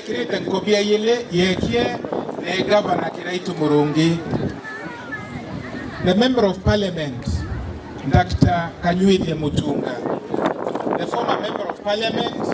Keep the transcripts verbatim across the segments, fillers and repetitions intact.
Kirite nkobia yili yekie ni Gavana Kiraitu Murungi. The Member of Parliament, Doctor Kanyuithia Mutunga. The former Member of Parliament,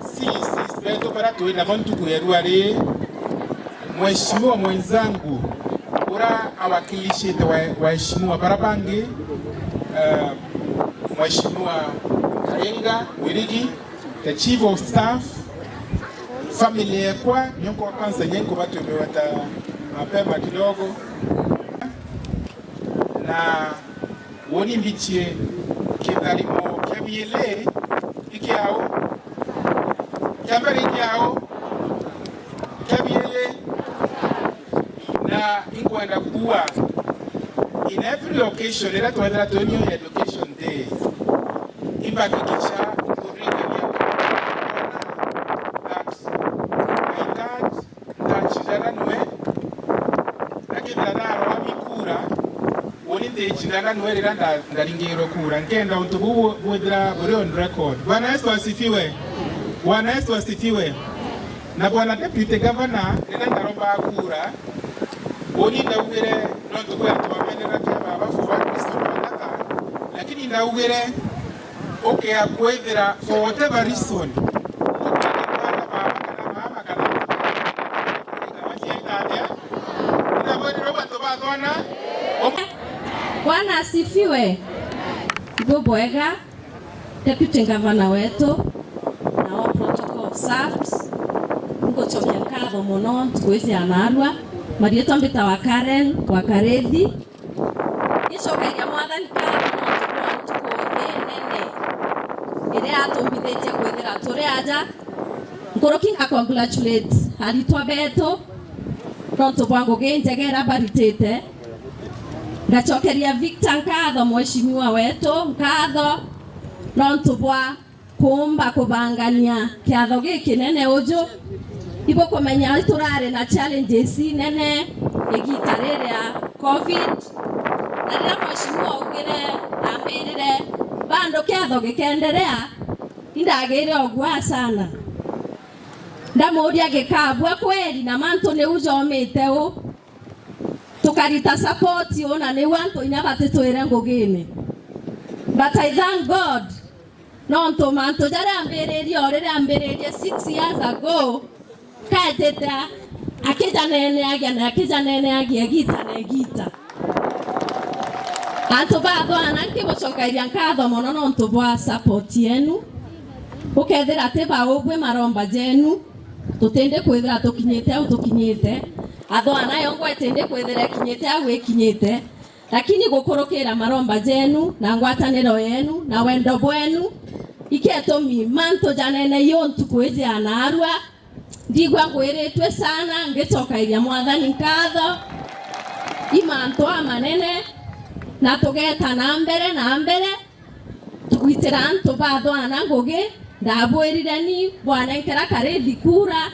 C E Cs betu bara twi nabo ntuku ya rua ri, Mheshimiwa mwenzangu, ura awakilishite wa-, waheshimiwa bara bangi, eh, Mheshimiwa Kainga Wirigi, the Chief of Staff, family yekwa, nyonko wa kwanza nyenko batumiwa ta mapema kidogo. Na woni mbichie kitharimo kia biele ikiao, kia mbere ikiao, kia biele, na inkwenda kuwa in every occasion, ira twethira twi New Education Day, imbakikisha kuririkania that my dad ndacindana nwe, na kethira naroa bikura, uni ndicindana nwe rira nda-, ndaringirwe kura. Nkenda untu buu bu-, bwithira buri on record. Bwana Yesu asifiwe. Bwana Yesu asifiwe. Na Bwana Deputy Governor, rira ndaromba kura, uni ndaugire, nontu bwa twamenera kia baba Fubani Mister Mwanaka, lakini ndaugire, ukea kwithira for whatever reason, ukwenda kwenda baba kana mama kana Bwana asifiwe. Bubwega, Deputy Governor wetu, na all protocol observed, ngucokia nkatho mono ntuku iji ya naarua. Marietwa mbitawa Karen wa Karithi. Ngicokeria Mwathani nkatho nontu bwa ntuku inene iria atumbithitie kwithira turi aja. Nkuruki nga congratulate aritwa betu nontu bwa ngugi njega iria baritite. Ngacokeria Victor nkatho, mheshimiwa wetu, nkatho nontu bwa kuumba kubangania kiatho gikinene uju. Ibukumenya turari na challenges inene igita riri ya covid, na riria mheshimiwa augire, ambirire, bado kiatho gikeenderea, indagire ogua sana. Ndamuuria gikabua kweli, na mantu niu jomite u, tukarita support u, na niu antu inya batitwire ngugine. But I thank God, nontu mantu jaria ambiririe o riria ambiririe six years ago, kaetite a-, akijaneneagia na akijaneneagia igita na igita. Antu ba Athwana, nkibucokeria nkatho mono nontu bwa support yenu. Ukethira ti ba ubui maromba jenu, tutindi kwithira tukinyite au tukinyite. Athwana yongwa itindi kwithira ikinyite au ikinyite. Lakini gukurukira maromba jenu na ngwataniro yenu na wendo bwenu, iketumi mantu janene yo ntuku iji ya naarua. Ndigua ngwiritue sana, ngicokairia Mwathani nkatho. I mantu amanene, na tugeeta na mbere na mbere, tugwitira antu ba Athwana ngugi. Ndabwirire ni bwanenkera Karithi kura,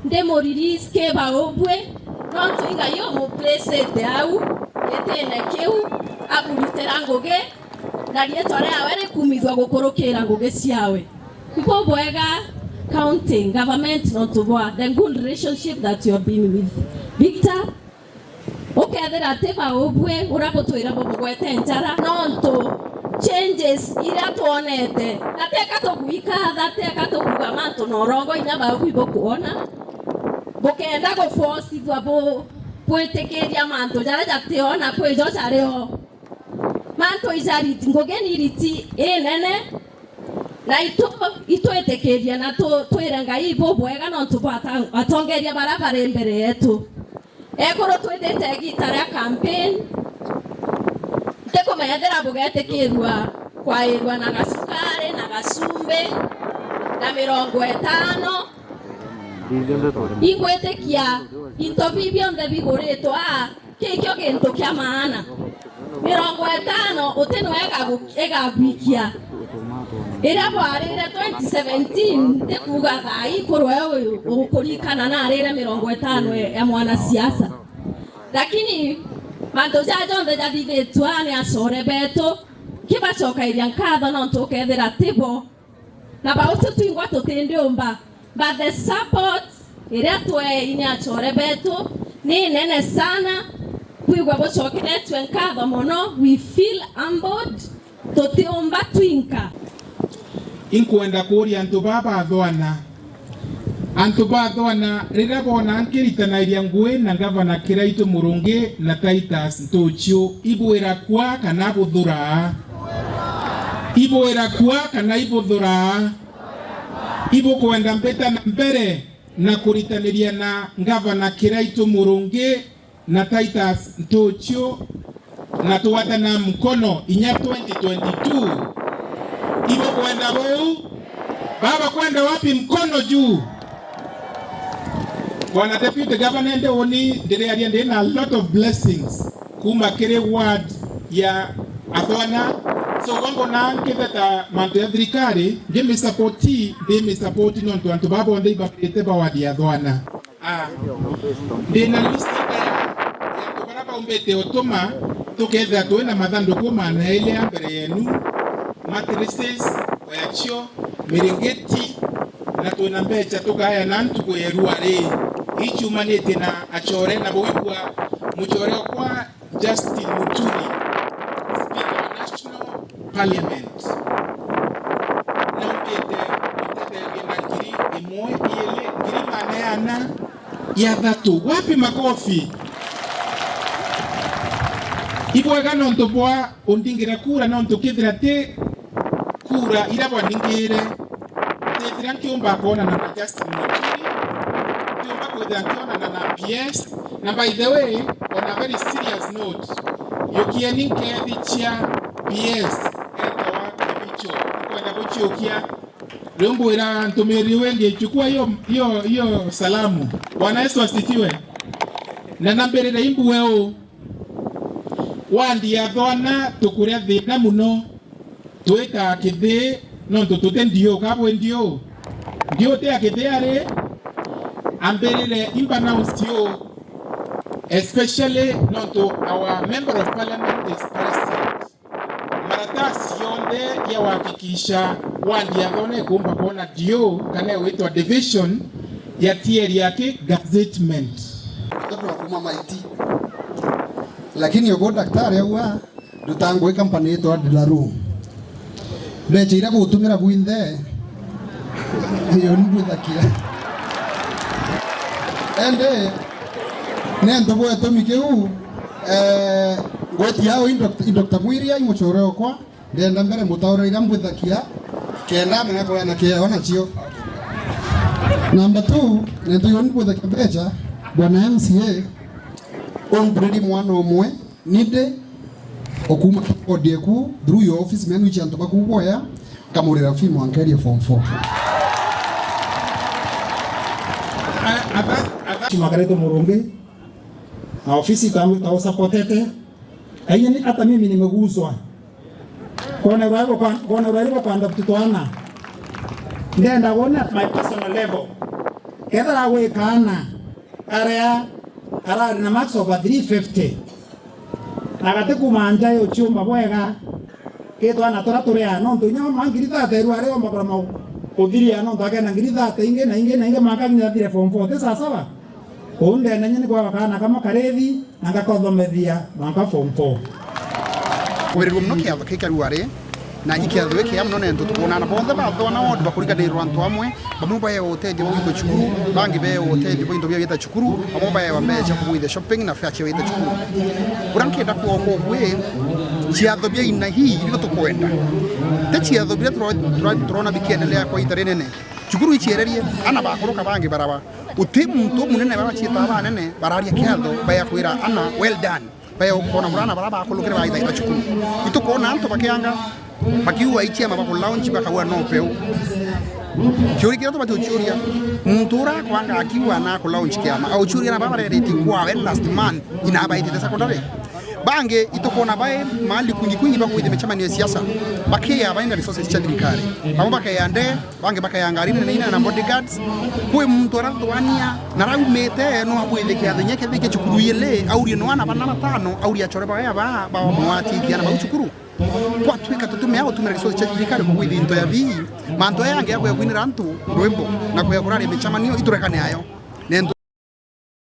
ndimurelease kiba ubui, nontu i Ngai umuplacete au gitine kiu, aburitira ngugi, na riitwa riawe rikumithua gukurukira ngugi ciawe. Ibubwega county government nontu bwa the good relationship that you have been with Victor. Ukethira ti ba ubui uria butwire bumugwete njara, nontu changes iria twonete, na teka tugwikatha, teka tukuga mantu na urongo inya bau ibukwona, bukenda guforcithua bu-, bwitikiria mantu jaria jatio na kwi jo jario. Mantu ijariti, ngugi ni iriti inene, na itu-, itwitikiria na tu-, twire Ngai ibubwega nontu bwa ata-, atongeria baria bari mbere yetu. Ekuru twithite igita ria campaign, ntikumenya ethira bugetikirua kwairua na gacukari na gacumbi na mirongo itano. Ingwitikia into biu bionthe biguritwe aa, kikio gintu kia maana. Mirongo itano uti nwe igagu-, igagwikia. Iria bwarire twenty seventeen, ntikuuga thaa ii kurwe uyu ukurikana narire mirongo itano ya mwanasiasa. Lakini mantu jaa jonthe jathithitue ni acore betu, nkibacokairia nkatho nontu ukethira tibo, na bautu twingwa tutindiumba, but the support Iria twee inya achore betu ni nene sana. Kwigua bucokeretue nkatho mono, we feel humbled, tutiumba twinka. Inkwenda kuuria antu baa ba Thwana. Antu ba Thwana, riria boona nkiritanairia ngugi na Ngavana Kiraitu Murungi na Titus Ntuchiu, ibwira kua kana buthuraa? Ibwira kua kana ibuthuraa? Ibukwenda mbita na mbere na kuritaniria na Ngavana Kiraitu Murungi na Titus Ntuchiu na tugwatana mkono inya twenty twenty-two. Ibukwenda buu? Baba kwenda wapi? Mkono juu. Bwana Deputy Governor, ndi uni ndiriaria ndi na a lot of blessings kuma kiri ward ya Athwana. So, bambo na nkitheta mantu ya thirikari, ndi mi support, ndi mi support nontu antu baba bonthe ibakirite ba ward ya Athwana. Ah, ndi na list ya, ya antu baria baumbite utuma, tukethira twi na mathanduku maana eli ya mbere yenu, mattresses, oyacio, miringiti, na twi na mbecha tukayana ntuku ya irua ri. Ichumanite na achore na bwigua muchore okwa Justin Muturi, Speaker wa National Parliament, naumbite gutetheria na ngiri imwe, iili, ngiri maana ana ya thatu. Wapi makofi? Ibwega nontu bwa undingira kura, nontu kethira ti kura iria bwandingire, ndithira nkiumba kwonana na Justin Muturi, nkiumba kwithira nkionana na P S. Na by the way, on a very serious note, yukieni nkethi cia P S etawa Kibicho, nkwenda guciukia. Riu ngwira ntumiriri wingi, chukua hiyo, hiyo, hiyo salamu. Bwana Yesu asifiwe. Na nambirire imbue uu, wandi ya Thwana tukuria thina muno. Twitaa kithii nontu tuti ndio, kabwe ndio. Ndio ti a kithii ari, ambirire imba na usio, especially nontu our member of parliament is present. Maratasi yonthe ya kuhakikisha wandi ya Thwana ikumba kwona ndio kana igwitwa division ya tieri ya ki gazettement. Ndio kuma maiti. Lakini ugo daktari aua Nduta ngugi company yitwa Delaru. Mbecha iria gutumira bwinthe, iyo ni mbwithakia. Ende, nento bwa gitumi kiu, eh, ngweti yao i Doctor, i Doctor Mwiria, i muchore okwa, ndenda mbere mutaura iria mbwithakia, kenda amenya kueana kiao nacio. Number two, nento iyo ni mbwithakia mbecha, bwana M C A, umbredi mwana umwe, Nindi, okuma kibodi eku, through your office, menu ichi antu baku boya, nkamurira fee mwankerie form four. Chimakaretwe Murungi, na ofisi tamu tausapotete. Lakini hata mimi nimeguswa. Kona urari kwa, kona urari kwa panda tutwana. Ndenda kuona at my personal level. Kethira gwikana aria arari na marks over three fifty. Na gati kuma nja ya uchiumba bwega, kitwana turia turi aa, nontu inya mwa ngiri thate ru aria omba kurema uthiria, nontu akenda ngiri thate ingi na ingi na ingi, mwanka nginya athire form four, ti sawasawa? Uu ndene nye ni kwaga kaana kamwe karithi, na ngakothomethia mwanka form four. Kubirirua muno kiatho kii kia ruari. Na ikiatho giki amwe no nento tukwonana bonthe bathona ward bakuriganirwa antu amwe, bamwe baewa utethio bwa gwitwa cukuru, bangi beewa utethio bwa into bia gwita cukuru, bamwe baewa mbecha kugwithia shopping na fare cia gwita cukuru. Buria nkenda kuoka ubwi, ciatho bia aina hii nibio tukwenda. Ti ciatho biria turo-, turo-, turona bikiendelea kwa ita rinene. Cukuru iciererie, ana bakuruka bangi baraba. Uti muntu umunene baba ciitaga banene bararia kiatho, baekwira ana, "Well done." Bae ukona burana bara bakulukire baithaitha cukuru. Itukwona antu bakianga, bakiua ichiama baku launch bakauga no peu. Kiuria kiria tubati uchiuria, muntu ura akwanga akiua na aku launch kiama, auchiuria na baba rereti kwawe last month, ina abaitite secondary. Bangi itukwona bae mahali kwingi kwingi bakwithia michemanio ya siasa, bakia baina resources cia thirikari. Bamwe bakeya ndee, bangi bakaya ngari nene ina na bodyguards. Kwi muntu arathwania na raumite no abwithikia thenya kethike cukuru ile, aurie no ana bana batano, aurie achore baya ba, ba mwatikia na bau cukuru. Kwatwika tutumia gutumira resource cia thirikari kugwithia into ya bii, mantu aya angi ya kuya kwinira antu rwimbo na kuya kuraria michemanio iturekane ayo. Nento